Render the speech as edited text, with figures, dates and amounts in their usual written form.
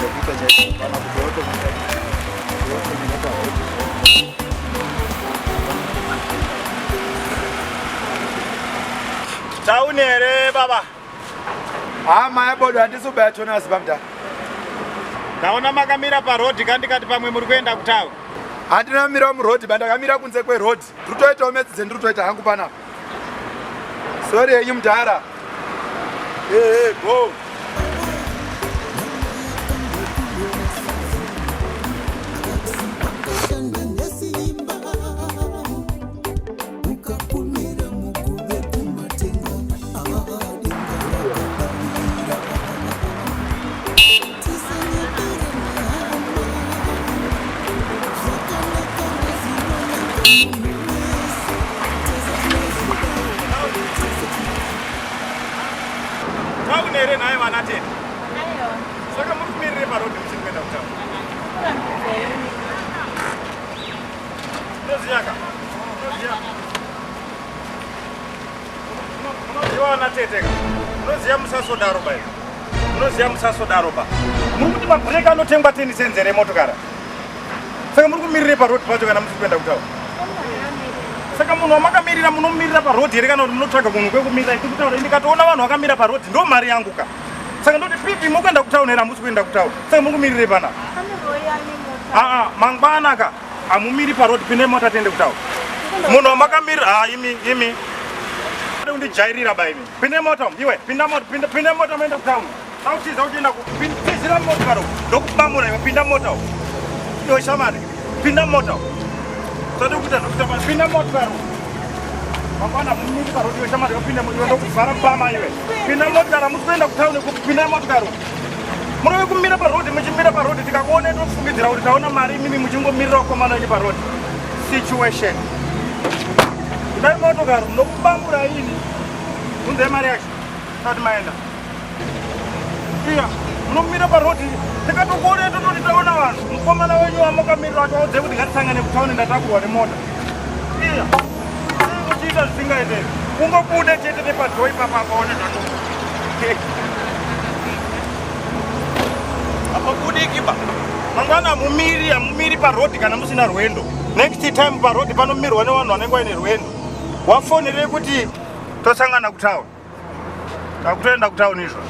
Chekuita chaicho pana kuti wotomira wotomira parodi. Tauni here baba? Haa maya bodo handisi kubaya tonasi bamda. Ndaona makamira paroad ka ndikati pamwe muri kuenda kutauni. Handina kumira muroad ba ndakamira kunze kweroad. Ndiri kutoitawo metsi dzendiri kutoita hangu panapa. Sorry henyu mudhara. Hey, hey, go. Tauni here nhai vana tete? Saka muri kumirire parodi muchiri kuenda kutauni? Unoziya ka? Unoziya? Unoziva vana tete ka? Unoziya musasodaro ba iwe. Unoziya musasodaro ba. Muri kuti mabhureki anotengwa 10 cents here motokara? Saka muri kumirire paroad pacho kana muchiri kuenda kutauni? Saka munhu wamakamirira munomirira paroad here kana kuti munotsvaga kunhu kwekumirira? Ndiri kutaura ndikatoona vanhu vakamira paroad ndo mari yangu ka. Saka ndoti pipi mukuenda kutauni here hamusi kuenda kutauni? Saka muri kumirire panapa? Aa mangwana ka hamumiri paroad pinde mota tiende kutauni. Munhu wamakamirira ha imi imi. Kundijairira ba imi. Pinde mota iwe pinda mota pinda pinda mota muende kutauni. Sautiza uchienda kupindira motikari ndokubamura iwe pinda mota uko. Iwe shamari pinda mota uko. Usade kuita zvekuita pa pinda motikari uko. Mangwana mumiri parodi iwe shamari pinda iwe ndokuvhara bama iwe. Pinda motikari hamusi kuenda kutauni kupinda motikari uko. Murove kumira parodi muchimira parodi tikakuona tofungidzira kuti taona mari imimi muchingomirira vakomana wenyu parodi. Situation. Kudai motokari ndokubambura ini. Unzai mari yacho. Tati maenda. Iya, munomira parodi tikatokuona tototi taona vanhu. Mukomana wenyu wamakamirira wacho waudze kuti ngatisangane kutauni ndatakurwa nemota. Iya, sei muchiita zvisingaite? Kungobuda chete nepadhoo ipapa apaone zvato. Hapabudiki ba. Mangwana hamumiri, hamumiri parodi kana musina rwendo. Next time parodi panomirwa nevanhu vanenge vaine rwendo. Wafonerei kuti tosangana kutauni. Takutoenda kutauni izvo.